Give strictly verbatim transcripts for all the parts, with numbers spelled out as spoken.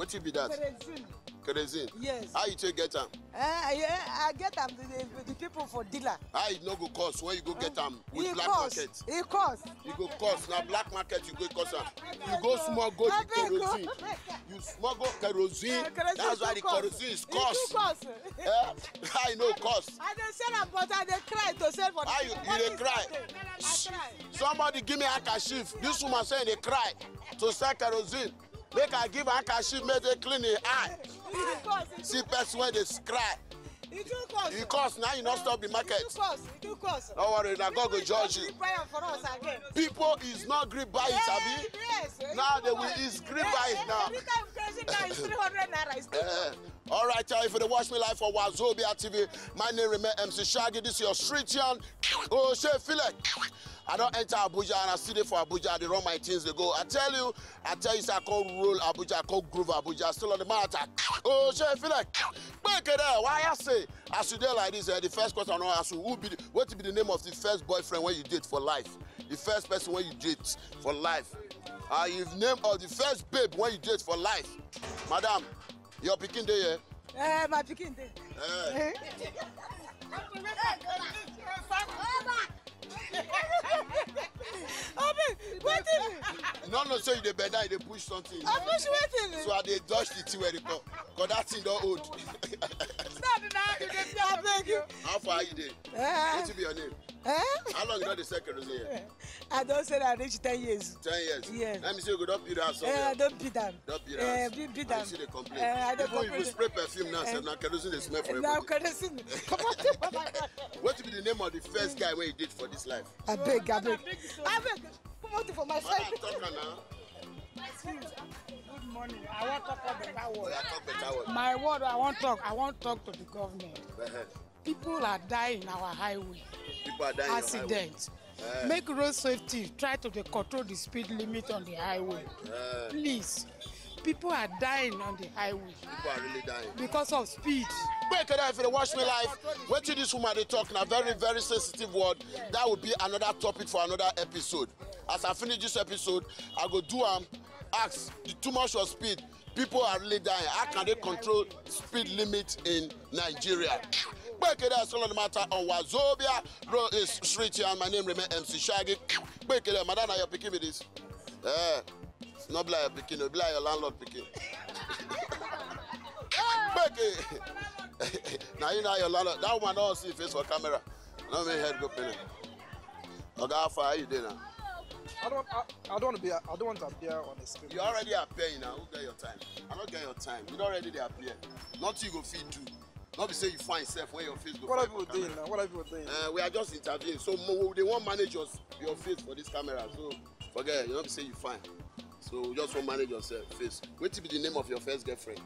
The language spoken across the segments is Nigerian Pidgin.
Wetin be that? Kerosene. Kerosene. Yes. How you take get am? Eh, yeah, I get am the, the, the people for dealer. How e no go cost when you go get am with black market? E cost. E go cost. Na black market you go cost am. You go smuggle the kerosene. You smuggle kerosene. That's why the kerosene is cost. Eh? How e no cost? I dey sell am, but I dey cry to sell for the. How you, you dey cry? I cry. Somebody give me handkerchief. This woman say e dey cry to sell kerosene. Make I give handkerchief, make they clean the eye. See person wey dey cry. E too cost. E cost, now you no stop the market. E too cost. E too cost. No worry, na God go judge you. Buy am for us again. People is not gree buy it, abi? Yes. Now they will is gree buy it now. Every time kerosene now is three hundred naira. Is too cost. All right, uh, if you dey watch me live for Wazobia T V, my name remain M C Shaggy. This is your street yarn. Oh, shey feel like I don enter Abuja and I still dey for Abuja. I dey run my things dey go. I tell you, I tell you, say I come roll Abuja, I come groove Abuja. Still on the matter. Oh, shey feel like. Why I say, as you dey like this, eh, the first question I wan ask you, who be the, what be the name of the first boyfriend wey you date for life? The first person wey you date for life. Uh, you name of the first babe wey you date for life. Madam, your pikin dey here? Eh, my pikin dey. Eh. Abeg, wetin? No, no, say you dey bend down, you dey push something. I push wetin? So I dey dodge the thing wey dey come. 'Cause that thing don old. Stop now, you dey fear. Abeg. How far you dey? Eh? Wetin be your name? Eh? How long you don dey sell kerosene here? I don sell am reach ten years. Ten years? Yes. Let me say you go don build house somewhere. Eh, I don build am. Don build house. Eh, build, build am. And you still dey complain. Eh, I dey complain. Even if you spray perfume now, sef, na kerosene dey smell for your body. Na kerosene. Comot for my body. Wetin be the name of the first guy wey you date for this life? Abeg, abeg. Abeg, comot for my side. Madam, talk am now. Excuse. Good morning. I wan talk one better word. Oya, talk better word. My word, I wan talk. I wan talk to the government. Uh-huh. People are dying in our highway. People are dying in your highway. Accident. Eh. Make road safety, try to dey control the speed limit on the highway. Eh. Please. People are dying on the highway. People are really dying. Because of speed. Quick, if you dey watch me live, wetin this woman dey talk na very, very sensitive word. That will be another topic for another episode. As I finish this episode, I go do am, ask the too much of speed. People are really dying. How can they control speed limit in Nigeria? Gbekere, I follow the matter on Wazobia Road is street here, and my name remain M C Shaggy. Gbekere, madam, na your pikin be this? Eh, no be like your pikin, no be like your landlord pikin. Gbeke. Now you know your landlord. That woman don't see face for camera. No make head go pain. Oga, how far you dey now? I don't, I, I don't want to be, I don't want to appear on the screen. You already appearing now. Who get your time? I don't get your time. You don already dey appear. Nothing you go fit do. No be say you fine sef when your face go fine for camera. What are people doing now? What are people doing? Uh, we are just interviewing. So mo, they wan manage your, your face for this camera. So forget, you no be say you fine. So we just wan manage yourself face. Wetin be the name of your first girlfriend?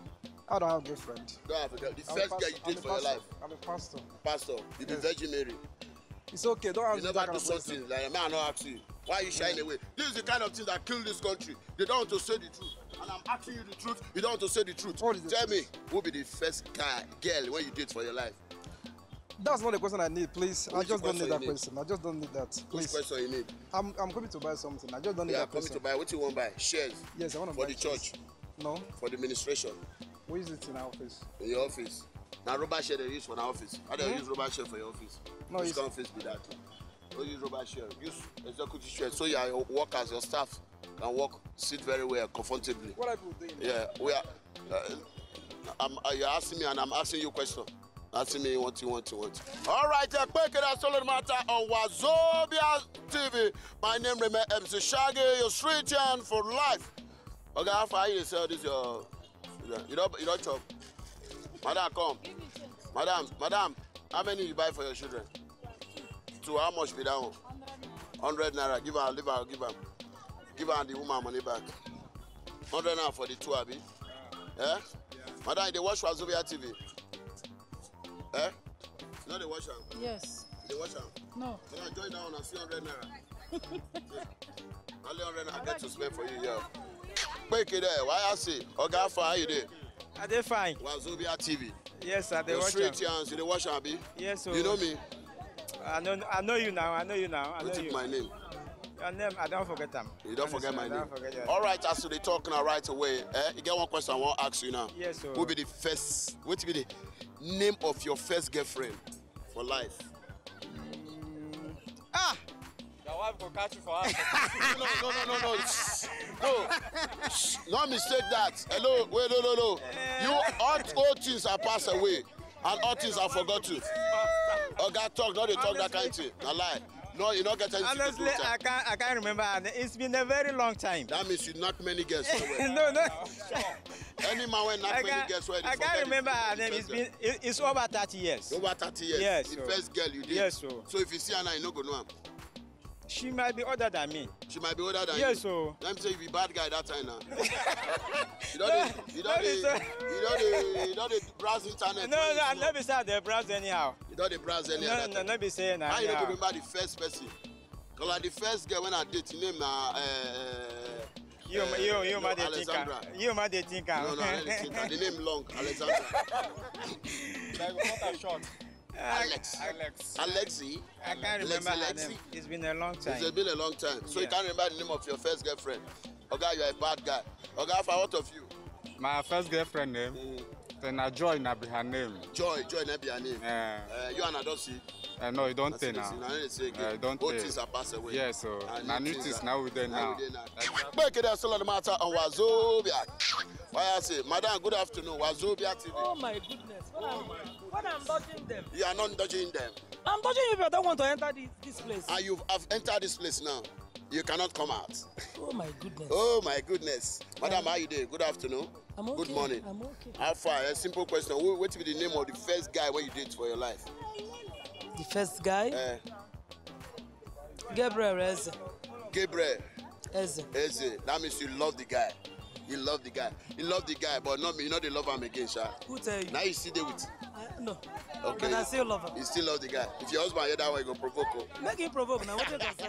I don't have girlfriend. You don't have a girl. The first girl you date for your life? I'm a pastor. Pastor. You be Virgin Mary. It's okay. Don't ask me that kind of question. You never do something like that. Man, I no ask you. Why are you shying away? This is the kind of thing that kill this country. They don't want to say the truth. And I'm asking you the truth. You don't want to say the truth. What is the truth? Tell me, who be the first guy, girl, when you date for your life? That's not the question I need, please. I just don't need that question. I just don't need that, please. Which question you need? I'm, I'm coming to buy something. I just don't need that question. You are coming to buy. What you want buy? Shares? Yes, I want to buy shares. For the church? No. For the ministration? We use it in our office. In your office? Na rubber share they use for our office. How they use rubber share for your office? No, which kind of office be that? No use rubber share. Use executive share so your workers, your staff can work, sit very well, comfortably. What are people doing? Yeah, we are. Uh, I'm, uh, you're asking me and I'm asking you question. Asking me what you want, you want. All right, uh, quick, that's all the matter on Wazobia T V. My name remain M C Shaggy, your street yarn for life. Okay, how far you sell this your, you don't, you don't chop? Madam, come. Madam, madam, how many you buy for your children? Two, how much be that one? Hundred naira. Give her, leave her, give her. Give her and the woman money back. Hundred naira for the two, abi? Eh? Madam, you dey watch Wazobia T V? Eh? You no dey watch am? Yes. You dey watch am? No. Madam, join that one and see hundred naira. Only hundred naira I get to spend for you, yeah. Quick there, why I say? Oga, how far you dey? I dey fine. Wazobia T V. Yes, I dey watch am. Your street yarns, you dey watch am, abi? Yes, sir. You know me? I know, I know you now. I know you now. What is my name? Your name, I don't forget them. You don't forget my I don't name. Forget your All right, as they talk now right away. Eh, you get one question I want to ask you now. Yes, sir. Who be the first? What be the name of your first girlfriend for life? Ah! Your wife go catch you for house. No, no, no, no, no, no. No. Not mistake that. Hello, wait, no, no, no. You all old things are passed away, and all things are forgotten. Oga talk, no dey talk that kind thing. Na lie. No, you no get anything to do Honestly, with I that. can't, I can't remember her name. It's been a very long time. That means you knock many girls well. No, no. Any man wey knock I many can't, girls well, I can't remember her name. It's been, it- it's over thirty years. Over thirty years. Yes, The sir. First girl you date. Yes, sir. So if you see her now, you no go know am. She might be older than me. She might be older than Yes, you. So. Let me say you be bad guy that time now. You don't, you don't, That is dey- a- you don't, dey- you don't dey browse internet. No, when no, you I small. Never said they browse anyhow. You don't dey browse any No, other no, time. Never say na. How you don't Anyhow. Remember the first person? Cause like the first girl when I date, her name na uh, You, uh, you, you, no, man, they think. Alexandra. Am- You, man, they think. Am- No, no, I don't think that. The name long, Alexandra. Like cut her short. Alex. Alex. Alexi. I can't Lexi, remember her Lexi. Name. It's been a long time. It's been a long time. So you Yeah. Can't remember the name of your first girlfriend. Oga, you are a bad guy. Oga, for what of you? My first girlfriend name, Mm. then na Joy na be her name. Joy, Joy, na be her name. Yeah. Uh, you and Adosi. Uh, no, you don't I say see, now. see, now you say again. Uh, don't All say. Things are passed away. Yes, so And na new new things things are- now we dey Now now. we dey now. Make it a solo matter on Wazobia. Why I say, Madam, good afternoon, Wazobia T V. Oh my goodness. What am, what am dodging them? You are not dodging them. I'm dodging you, but I don't want to enter this, this place. And you have entered this place now. You cannot come out. Oh my goodness. Oh my goodness. Madam, how you doing? Good afternoon. I'm okay. Good morning. I'm okay. How far? A simple question. Who, what be the name of the first guy when you date for your life? The first guy, Eh, Gabriel Eze. Gabriel Eze. Eze. That means you love the guy. You love the guy. You love the guy, but not me. You know they love him again, sha. Who tell you? Now you see there with. Uh, no. Okay. But I still love her. You still love the guy. If your husband hear that one, you go provoke. Oh. Make him provoke now. What you can say?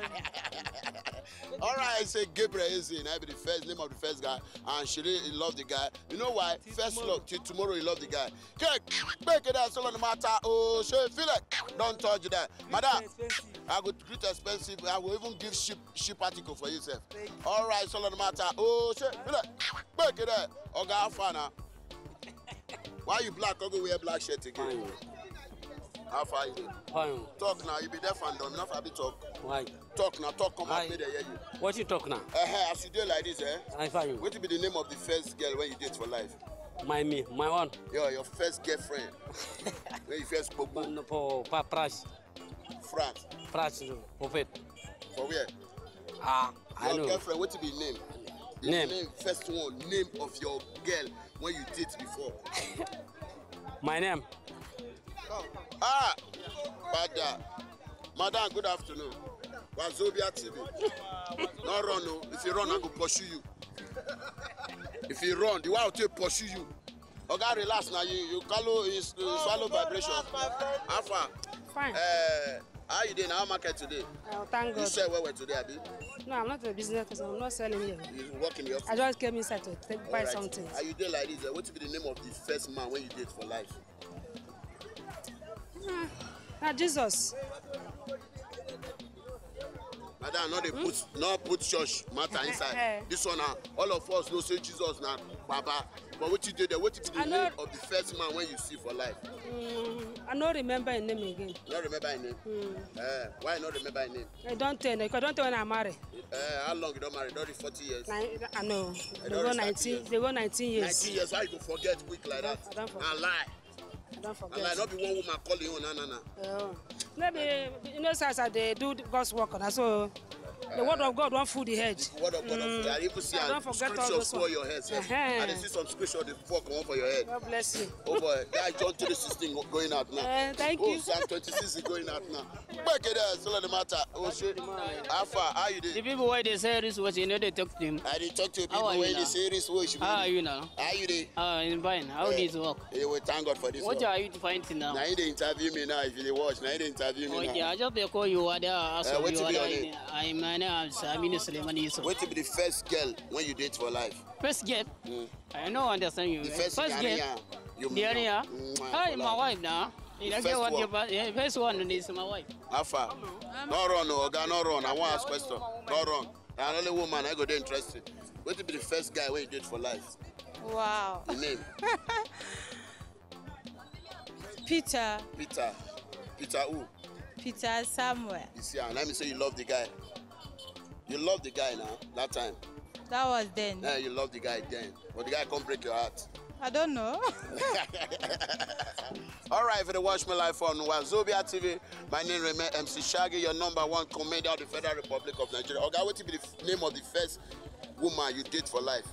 All right, I say Gabriel Eze. Now be the first name of the first guy, and she really love the guy. You know why? First love till tomorrow. You love the guy. Okay, make it that solo matter. Oh, she feel it. Don't touch that, madam. Expensive. I go treat expensive. I will even give cheap cheap article for yourself. All right, solo matter. Oh, she feel it. Make it there. Oga Afana. Why you black? Go wear black shirt again. How far you dey? Fine. Talk now. You be deaf and dumb. Enough I be talk. Why? Talk now. Talk come out. Aye. Make they hear you. What you talk now? Uh-huh, as you dey like this, eh? I fine. What be the name of the first girl when you date for life? My me, my one. Yo, your first girlfriend. When you first spoke For, for pa, price, France. price, prophet. For where? Ah, I Your know. Girlfriend. What be name? The Name. Name. First one. Name of your girl when you date before. My name. Ah, bada. Madam, good afternoon. Wazobia T V. No run, no. If you run, I go pursue you. If you run, the way I take pursue you. Oga, relax now. You you follow is uh, swallow vibration. How far? Fine. Uh, how you dey now market today? Oh, thank You God. Sell well well today, abi? No, I'm not a business person. I'm not selling here. You work in the office. I just came inside to take, buy Alright. Something. Are you there like this? Uh, what be the name of the first man when you date for life? Now Jesus. Madam, no dey put no put church matter inside. This one na all of us know say Jesus na Baba. But what you did there? What be the I know- name of the first man when you see for life? Mm, I don't remember his name again. You don't remember his name? Eh, why you not remember his name? I don't tell. I don't tell when I marry. Eh, how long you don't marry? Don't reach forty years. I, I know. They don't go reach nineteen. years. They go nineteen years. Nineteen years. How you go forget quick like I that? don't- I don't forget. Na lie. I don't forget. Na lie. Not be one woman calling you. Na na na. Oh. Maybe you know, as I dey do God's work, and so the word of God won't fool the head. The word of God. Mm. I even see I a don't forget all scripture those for ones. Your head. Sef. Uh-huh. I dey see some scripture dey fall comot for your head. God bless you. Oh boy, that John three sixteen go- going out now. Eh, thank Oh, you. Psalm twenty-six is going out now. Back it there, so the matter. Oh shit. How far? How you The dey? People where they say this was, you know, they talk to him. I dey talk to How are people you when now? They say this way. Should How are you now? How you dey? Ah, I'm fine. How is work? Hey, we thank God for this. What Work. Are you fighting now? Now you dey interview me now. If you dey watch, now you dey interview me Okay, now. I just dey call you. What are Uh, what be your name? I my name is Aminu Suleiman Yusuf. What be the first girl when you date for life? First girl? Mm. I don't understand you. The first, First girl. girl. Yeah. You The area. Mwah, Hi, for my life. Wife now. You don't get what you're about. Yeah, first one is my wife. How far? No run, no, oga, no run. I wan ask question. No run. Na only woman I go dey interested. Wetin be the first guy wey you date for life? Wow. The name? Peter. Peter. Peter who? Peter Samuel. You see, and let me say you love the guy. You love the guy now, that time. That was then. Yeah, you love the guy then. But the guy can't break your heart. I don't know. All right, if you dey watch me live on Wazobia T V, my name remain M C Shaggy, your number one comedian of the Federal Republic of Nigeria. Oga, wetin be the f- name of the first woman you date for life?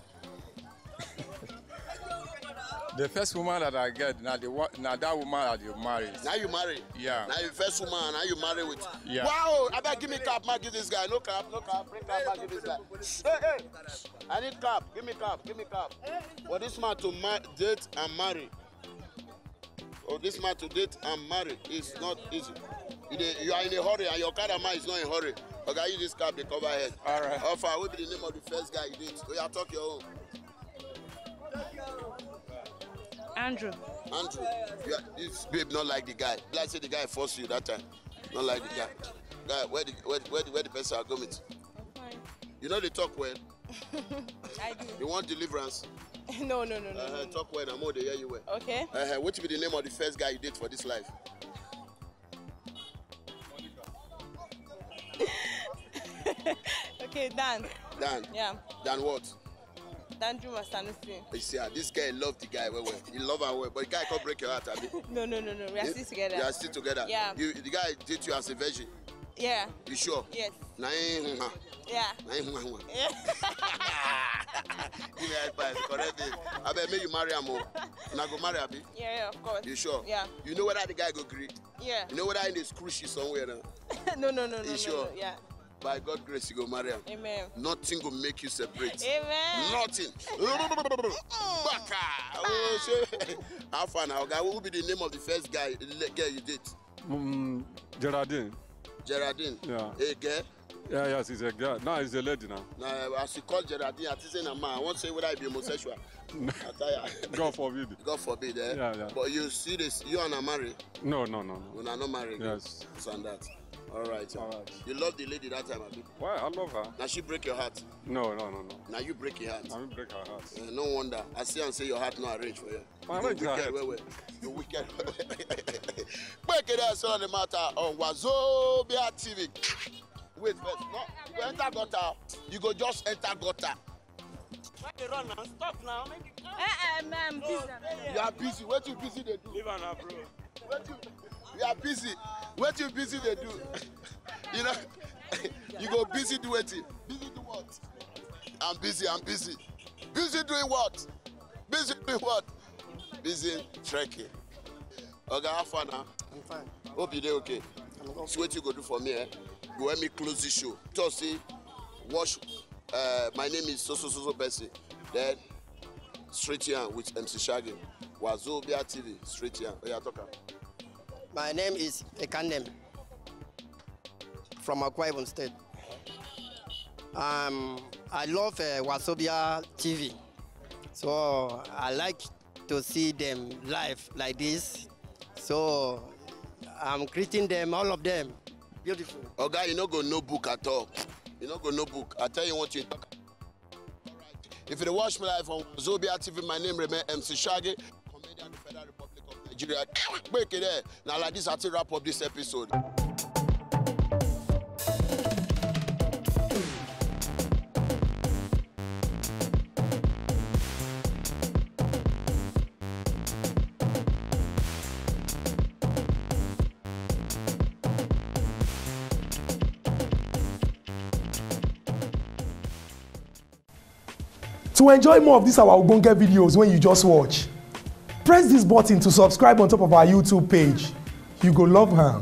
The first woman that I get, now the wo- now that woman that you married. Now you marry. Yeah. Now you first woman, now you marry with. Yeah. Wow, I beg give me cap, man, give this guy. No cap, no cap, bring cap, man, give this guy. Hey, hey, I need cap, give me cap, give me cap. For this man to ma- date and marry. Oh, this man to date and marry is not easy. You, dey, you are in a hurry and your cameraman is not in a hurry. Oga, use this cap, dey cover head. All right. How far? What be the name of the first guy you date? Oh, yeah, talk your own. Andrew. Andrew, you are, this babe not like the guy. Like say the guy force you that time. Not like the guy. Guy, where the where, where, the- where the person I go meet? I'm fine. You know they talk well. I do. You want deliverance? No, no, no, no, Uh, no. Talk well. I'm more dey hear you well. Okay. Uh, what be the name of the first guy you date for this life? Okay, Dan. Dan. Yeah. Dan what? Dan Juma Sanusi. You see, ah, this guy love the guy well well. You love her well, but the guy can't break your heart, abi? No, no, no, no. We are still together. You are still together. Yeah. You, the guy date you as a virgin. Yeah. You sure? Yes. Na him, hmm, ah. Yeah. Na him, hmm, hmm. Yeah. Give me advice, correct me. I bet me you marry am o. Una go marry, abi? Yeah, yeah, of course. You sure? Yeah. You know whether the guy go gree? Yeah. You know whether in the screw she somewhere now? No, no, no, no, You no, sure? no, yeah. By God grace, you go marry am. Amen. Nothing go make you separate. Amen. Nothing. Baka. Oh, shey. How far now, guy? What will be the name of the first guy, le- girl you date? Mm, Geraldine. Geraldine. Yeah. A girl. Yeah, yes, it's a girl. Now it's a lady now. Now, as you call Geraldine, I think say na man. I won't say whether I be homosexual. I tell ya. God forbid. God forbid, eh? Yeah, yeah. But you see this, you and her marry? No, no, no, no. Una not marry? Yes. This and that. All right. All right. You love the lady that time, abi? Why? I love her. Now she break your heart. No, no, no, no. Now you break your heart. I will break her heart. Eh, no wonder. I see and say your heart not arranged for you. I You arrange her wicked heart. Well, well. You wicked. Break it down on the matter on Wazobia T V. Wait first. No, you go enter gutter. You go just enter gutter. Why they run now? Stop now. Make it Eh, eh, man, I'm busy. You are busy. What you busy they do? Leave her now, bro. What you, you are busy. What you busy they do? You know, you go busy do it. Busy do what? I'm busy. I'm busy. Busy doing what? Busy doing what? Busy trekking. Oga, how far now? I'm fine. Hope you dey okay. I'm okay. See what you go do for me, eh? You help me close this show. Just say, watch. Uh, my name is so so so so person. Then straight here with M C Shaggy. Wazobia T V, straight here. Oh, yeah, talk am. My name is Ekanem from Akwa Ibom State. Um, I love uh, Wasobia T V. So I like to see them live like this. So I'm greeting them, all of them. Beautiful. Oga, you no go no book at all. You no go no book. I tell you what you talk. If you dey watch me live on Zobia T V, my name remain M C Shaggy, comedian of the Federal Republic of Nigeria. Break it there. Now like this, I take wrap up this episode. To enjoy more of these our ogbonge videos when you just watch, press this button to subscribe on top of our YouTube page. You go love am.